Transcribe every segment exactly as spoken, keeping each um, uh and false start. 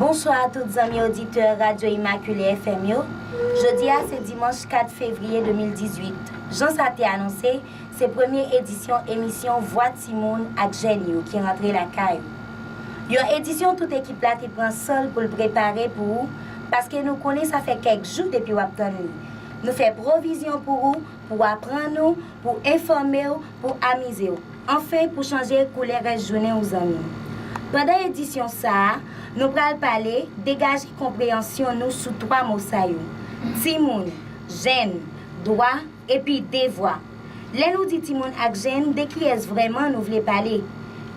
Bonswa a tout zanmi oditè Radyo Imakile F M yo. Jodi a se dimanch kat fevriye de mil dizuit. Jan sa te anonse, se premye edisyon emisyon Vwa Timoun ak Jèn yo ki rantre lakay ou. Yon edisyon tout ekip la te pran san l pou l prepare pou ou, paske nou konnen sa fè kèk jou depi w ap tann li. Nou fè pwovizyon pou ou, pou aprann ou, pou enfòme w, pou amize w. Anfen, pou chanje koulè rès jounen ou zanmi m. Pandan edisyon sa a, nou pral pale, degaje konpreyansyon nou sou twa mo sa yo: timoun, jèn, dwa, epi devwa. Lè nou di timoun ak jèn, de kiyès vrèman nou vle pale?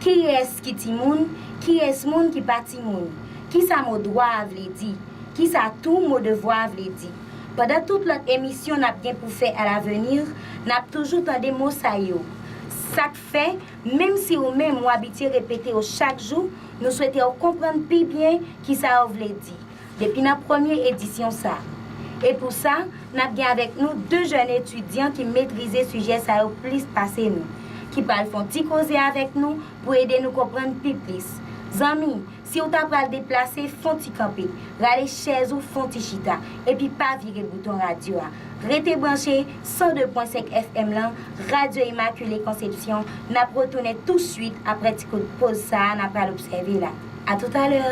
Kiyès ki timoun? Kiyès moun ki pa timoun? Kisa mo dwa a vle di? Kisa tou mo devwa a vle di? Pandan tout lòt emisyon n ap gen pou fè alaveni, n ap toujou tande mo sa yo. Sa k fè, menm si ou menm ou abitye repete yo chak jou, nou swete w konprann pi byen kisa yo vle di depi nan premye edisyon sa a. E pou sa, n ap gen avèk nou de jèn etidyan ki metrize sijè sa yo plis pase nou, ki pral fè yon ti koze avèk nou pou ede nou konprann pi plis. Zanmi, si w ta pral deplase, fè yon ti kanpe, rale chèz ou, fè yon ti chita, epi pa vire bouton radyo a. Rete branche san de pwen senk F M lan, Radyo Imakile Konsepsyon. N ap retounen touswit apre ti kout poz sa a n ap pral obsève la. A toutalè!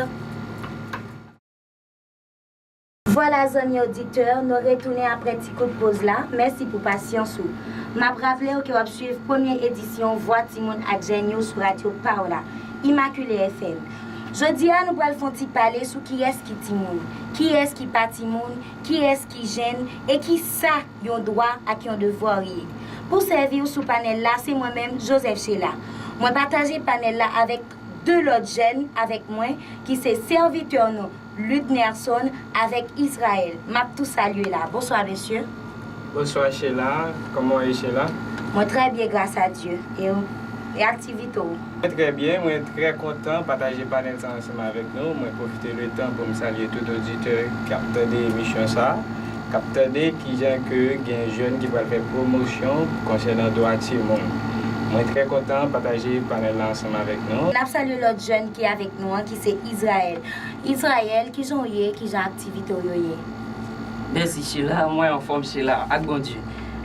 Vwala, zanmi oditè, nou retounen apre ti kout poz la. Mèsi pou pasyans ou. M ap raple w ke w ap swiv premye edisyon Vwa Timoun ak Jèn yo sou radyo pa w la, Imakile F M. Jodi a, nou pral fè yon ti pale sou kiyès ki timoun, kiyès ki pa timoun, kiyès ki jèn, e kisa yon dwa ak yon devwa ye. Pou sèvi w sou panèl la, se mwen menm, Joseph Sheila. Mwen pataje panèl la avèk de lòt jèn avèk mwen, ki se sèvitè nou, Ludnerson avèk Israël. M ap tou salye la. Bonswa, mesye. Bonswa, Sheila. Kòman w ye, Sheila? Mwen trè byen, gras a Dye. E ou? E aktivite w? Mwen trè byen. Mwen trè kontan pataje panèl sa ansanm avèk nou. Mwen pwofite letan pou m salye tout oditè k ap tande emisyon sa a, k ap tande kijan ke gen jèn ki pral fè pwomosyon konsènan dwa timoun. Mwen trè kontan pataje panèl la ansanm avèk nou. N ap salye lòt jèn ki avèk nou an, ki se Israël. Israël, kijan w ye? Kijan aktivite w yo ye? Mèsi, Sheila. Mwen anfòm, Sheila, ak Bondye.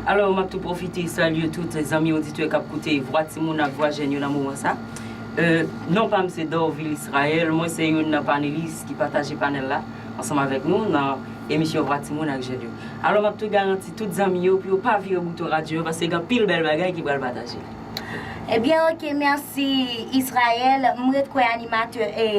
Alò, m ap tou pwofite salye tout zanmi oditè k ap koute Vwa Timoun ak Vwa Jèn yo nan moman sa. Euh, non pa m se Dorvil Israël. Mwen se youn nan panelis ki pataje panèl la ansanm avèk nou nan emisyon Vwa Timoun ak Jèn yo. Alò, m ap tou garanti tout zanmi yo pou yo pa vire bouton radyo yo, paske gen anpil bèl bagay ki pral pataje. Ebyen, oke, mèsi, Israël. M ret kwè animatè e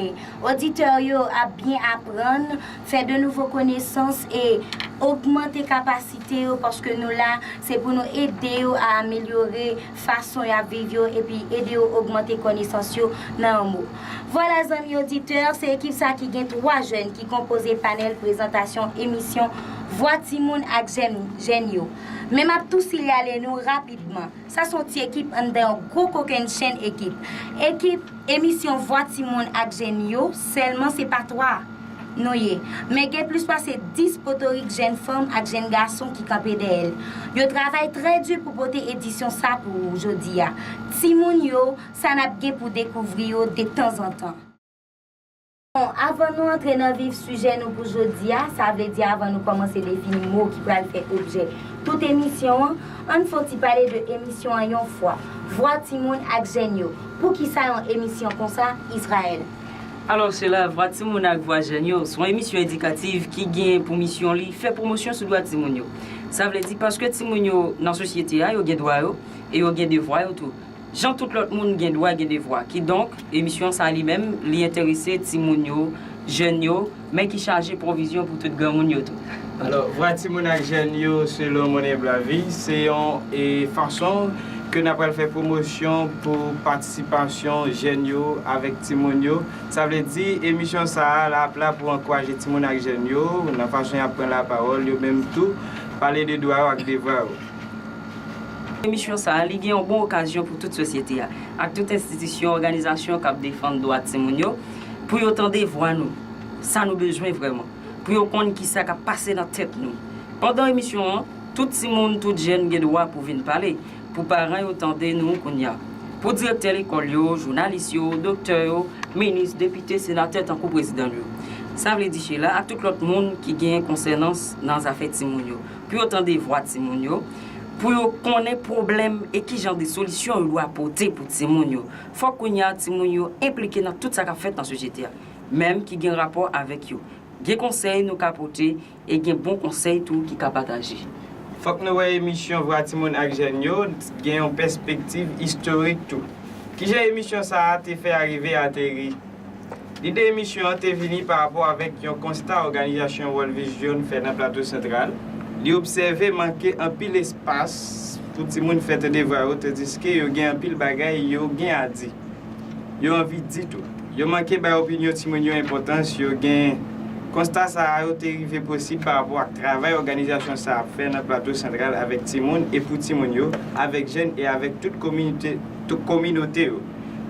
oditè yo ap byen aprann, fè de nouvo konesans e ogmante kapasite yo, paske nou la, se pou nou ede yo a amelyore fason y ap viv yo, epi ede yo ogmante konesans yo nan yon mo. Vwala, zanmi oditè, se ekip sa ki gen twa jèn ki konpoze panèl prezantasyon emisyon Vwa Timoun ak Jèn, Jèn yo. Men m ap tou siyale nou rapidman, sa se yon ti ekip anndan yon gwo kokennchenn ekip. Ekip emisyon Vwa Timoun ak Jèn yo, sèlman se pa twa nou ye. Men gen plis pase dis potorik jèn fanm ak jèn gason ki kanpe dèyè l. Yo travay trè di pou pote edisyon sa pou ou jodi a. Timoun yo, sa n ap gen pou dekouvri yo de tanzantan. Bon, avan nou antre nan vif sijè nou pou jodi a, sa vle di avan nou kòmanse defini mo ki pral fè objè tout emisyon an, ann fè yon ti pale de emisyon an yon fwa. Vwa Timoun ak Jèn yo. Poukisa yon emisyon konsa, Israël? Alò, Sheila, Vwa Timoun ak Vwa Jèn yo se yon emisyon edikatif ki gen pou misyon li fè pwomosyon sou dwa timoun yo. Sa vle di paske timoun yo nan sosyete a, yo gen dwa yo e yo gen devwa yo tou. Jan tout lòt moun gen dwa, gen devwa. Kidonk, emisyon sa a li menm, li enterese timoun yo, jèn yo, men ki chaje pwovizyon pou tout granmoun yo tou. Alò, Vwa Timoun ak Jèn yo, selon Monet Blavy, se yon, e, fason ke n ap pral fè pwomosyon pou patisipasyon jèn yo avèk timoun yo. Sa vle di, emisyon sa a la ap la pou ankouraje timoun ak jèn yo nan fason y ap pran lapawòl, yo menm tou, pale de dwa yo ak devwa yo. Emisyon sa a, li gen yon bon okazyon pou tout sosyete a, ak tout enstitisyon, òganizasyon k ap defann dwa timoun yo, pou yo tande vwa nou, sa nou bezwen vrèman, pou yo konn kisa k ap pase nan tèt nou. Pandan emisyon an, tout timoun, tout jèn gen dwa pou vin pale, pou paran yo tande nou kounye a, pou direktè lekòl yo, jounalis yo, doktè yo, minis, depite, senatè tankou prezidan yo. Sa vle di Sheila ak tout lòt moun ki genyen konsènans nan zafè timoun yo, pou yo tande vwa timoun yo, pou yo konnen pwoblèm e ki jan de solisyon yo dwa pote pou timoun yo. Fòk kounye a timoun yo enplike nan tout sa k ap fèt nan sosyete a, menm ki gen rapò avèk yo. Gen konsèy nou ka pote e gen bon konsèy tou ki ka pataje. Fòk nou wè emisyon Vwa Timoun ak Jèn yo gen yon pèspektiv istorik tou. Kijan emisyon sa a te fè arive ateri? Lide emisyon an te vini pa rapò avèk yon konsta òganizasyon World Vision fè nan Plato Santral. Li obsève manke anpil espas pou timoun fè tande vwa yo, tandiske yo gen anpil bagay yo gen a di. Yo anvi di tou. Yo manke bay opinyon timoun yo enpòtans yo gen. Konsta sa a yo te rive posib pa rapò ak travay òganizasyon sa a ap fè nan Plato Santral avèk timoun e pou timoun yo, avèk jèn e avèk tout kominote, tout kominote yo.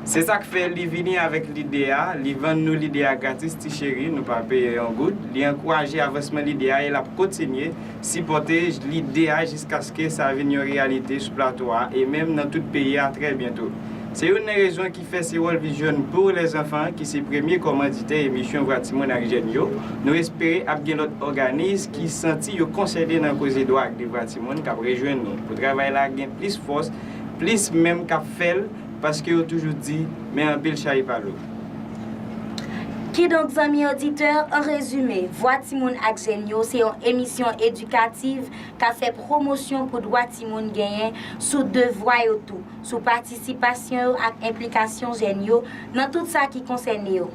Se sa k fè li vini avèk lide a, li vann nou lide a gratis, ti cheri, nou pa peye yon goud. Li ankouraje avansman lide a e l ap kontinye sipòte lide a jiskaske sa vin yon reyalite sou plato a e menm nan tout peyi a trè byento. Se youn nan rezon ki fè se World Vision pour les Enfants ki se premye kòmanditè emisyon Vwa Timoun ak Jèn yo. Nou espere ap gen lòt òganis ki santi yo konsène nan koze dwa ak devwa timoun k ap rejwenn nou pou travay la gen plis fòs, plis menm k ap fè l, paske yo toujou di, men anpil chay pa lou. Kidonk, zanmi oditè, an rezime, Vwa Timoun ak Jèn yo se yon emisyon edikativ k ap fè pwomosyon pou dwa timoun genyen sou devwa yo tou, sou patisipasyon yo ak enplikasyon jèn yo nan tout sa ki konsène yo.